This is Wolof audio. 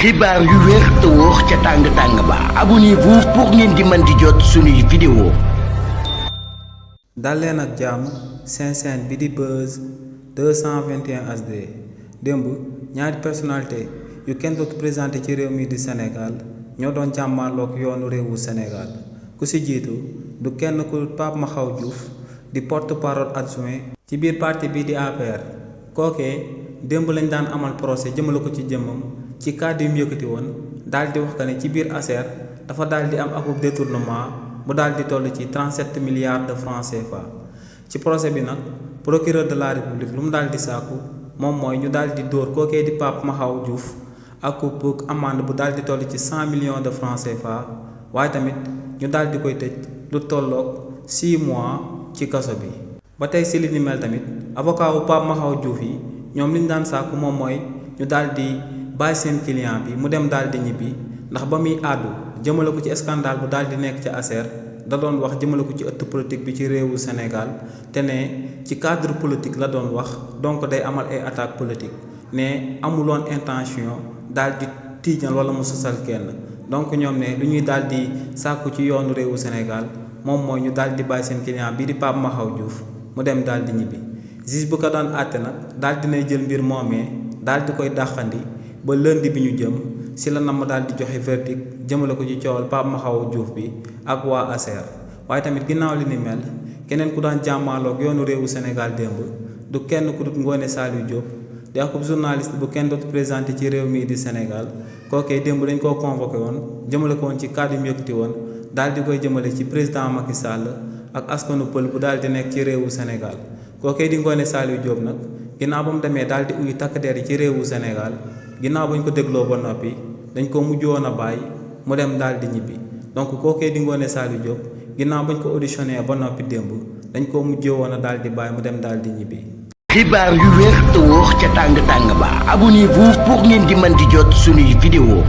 xibaar yu wér te wóor ca tàng ba abonnez-vous pour ngeen di mën di jot suñuy vidéo. dal leen ak jàmm seen chaîne bi di Buzz 221 HD démb ñaari personnalité yu kenn dootu présenté ci réew mi di Sénégal ñoo doon jàmmaarloog yoonu réewu Sénégal ku ci jiitu du kenn ku Pape Mahaw Diouf di porte-parole adjoint ci biir parti bi di APR kookee démb lañ daan amal procès jëmale ko ci jëmmam ci kàddu yu mu yëkkati woon daal di wax que ne ci biir ASER dafa daal di am akub détournement mu daal di toll ci 37 milliards de francs CFA ci procès bi nag procureur de la république lu mu daal di sàkku moom mooy ñu daal di dóor kookee di Pape Mahaw Diouf akub amende bu daal di toll ci 100 millions de francs CFA waaye tamit ñu daal di koy tëj lu tolloog 6 mois ci kaso bi. ba tey si li ni mel tamit avocat wu Pape Mahaw Diouf yi ñoom li ñu daan sàkku moom mooy ñu daal di bàyyi seen client bi mu dem daal di ñibbi ndax ba muy àddu jëmale ko ci scandale bu daal di nekk ci ASER da doon wax jëmale ko ci ëtt politique bi ci réewu Sénégal te ne ci cadre politique la doon wax donc day amal ay attaque politique ne amuloon intention daal di tiiñal wala mu sosal kenn donc ñoom ne lu ñuy daal di sàkku ci yoonu réewu Sénégal moom mooy ñu daal di bàyyi seen client bii di Pape Mahaw Diouf mu dem daal di ñibbi juge bu ko daan àtte nag daal dinay jël mbir moomee daal di koy dàqandi ba lundi bi ñu jëm si la nam daal di joxe verdict jëmale ko ci coowal Pape Mahaw Diouf bi ak waa ASER waaye tamit ginnaaw li ni mel keneen ku daan jàmmaaloog yoonu réewu Sénégal démb du kenn ku dut Ngoné Saliou Diop di akub journaliste bu kenn dootu présenté ci réew mii di Sénégal kookee démb dañ koo convoqué woon jëmale ko woon ci kàddu yu mu yëkkati woon daal di koy jëmale ci président Macky Sall ak askanu pël bu daal di nekk ci réewu Sénégal kookee di Ngoné Saliou Diop nag ginnaaw ba mu demee daal di uyu takk der yi ci réewu Sénégal ginnaaw bañ ko dégloo ba noppi dañ ko mujjoon a bàyyi mu dem daal di ñibbi donc kookee di Ngoné Saliou Diop ginnaaw bañ ko auditionné ba noppi démb dañ ko mujjoon a daal di bàyyi mu dem daal di ñibbi. xibaar yu wér te wóor ca tàng ba abonnez-vous pour ngeen di mën di jot suñuy vidéo.